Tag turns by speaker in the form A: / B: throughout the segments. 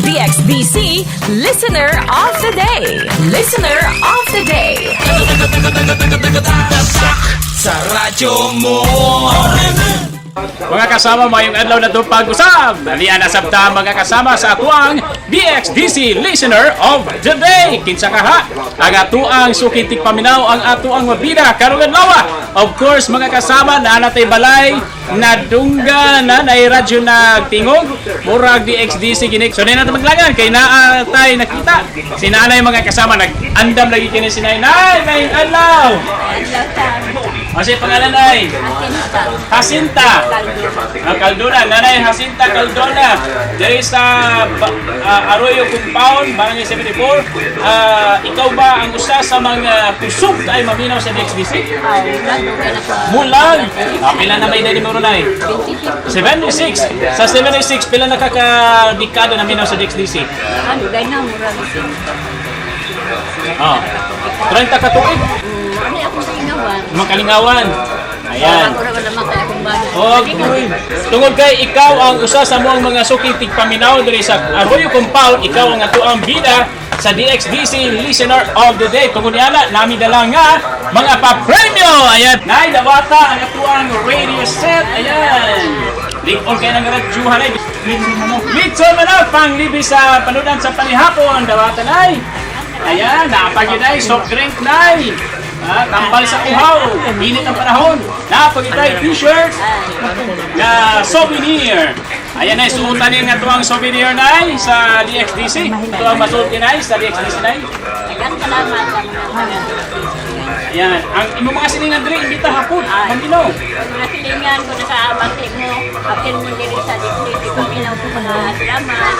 A: DXDC Listener of the Day. Listener of the Day.
B: Sa radyo mo.
C: Mga kasama, mayong adlaw na ito pag-usab. Dalian na sabta, mga kasama, sa atuang DXDC Listener of the Day. Kinsa kaha? Ang atuang suking tigpaminaw, ang atuang mabida karong adlaw. Of course, mga kasama, naa natay balay nadungga na nay radyo nagtingog murag DXDC gini. So na nato maglangan kay naa tay nakita. Si nanay, mga kasama, nag-andam lagi kini si nanay. Nay, mayong adlaw. Ano pangalan ay? Jacinta. Ang Caldona, Nanay Jacinta Caldona. Diri sa Arroyo Compound, Barangay 74. Ikaw ba ang usa sa mga kusog ay maminaw sa DXDC? Mulang. Pila na may edad mo, Nay? 76. Sa 76, pila na kakadekada na minaw sa DXDC?
D: Ano, gay na, mura
C: Oh. 30 ka tuig.
D: Ano akong kalingawan?
C: Mga kalingawan. Ayan.
D: Ako ra naman kaya akong bago.
C: Okay. Tungod kay ikaw ang usa sa among mga suking tigpaminaw diri sa Arroyo Compound, ikaw ang atuang bida sa DXDC Listener of the Day. Tungod niana, nami dala nga mga pa-premyo. Ayan. Nay, dawata ang atuang radio set. Ayan. Lig-on kayo ng radyuhan ay. Litson manok, pang libre sa panudan sa panihapon. Dawata, nay. Ayan, napagid ay soft drink, nay. Tambal sa uhaw, init ang panahon. Napagid ay t-shirt na souvenir. Ayan ay suotan niya nga tuwang souvenir, nay, sa DXDC. Ito ang masulti, nay, sa DXDC, nay.
D: Daghang salamat sa mga taga.
C: Ayan, ang imong mga silingan diri imbita hapon, maminaw.
D: Mga silingan ko nakaabante mo, apil mo diri sa dikli, paminaw ko mga salamat.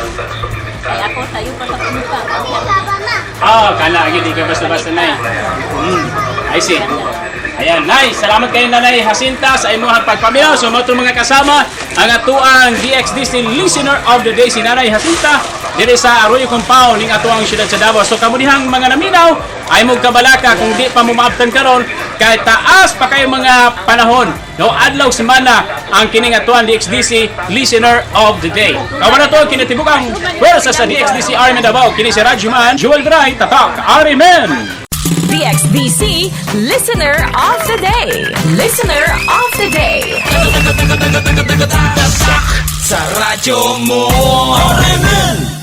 D: Kay ako sayo pa sa punuka.
C: Kala gyud di ka basta-basta, nay. I see. Ayan, Nay, salamat kayo, Nanay Jacinta, sa imuhang pagpaminaw. So, mo mga kasama, ang atuang DXDC Listener of the Day, si Nanay Jacinta, diri sa Arroyo Compound, ning atuang siyudad sa Davao. So, kamo dihang mga naminaw, ay mo kabalaka kung di pa mo maabtan karon, kay taas pa kayo mga panahon. No, adlaw semana ang kining atuang DXDC Listener of the Day. Kawan na to, kinatibukang pwersa sa DXDC RMN Davao. Kini si Rajuman, Jewel Dry, Tatak, RMN!
A: DXDC Listener of the Day. Listener of the Day.
B: Sa radyo mo. RMN.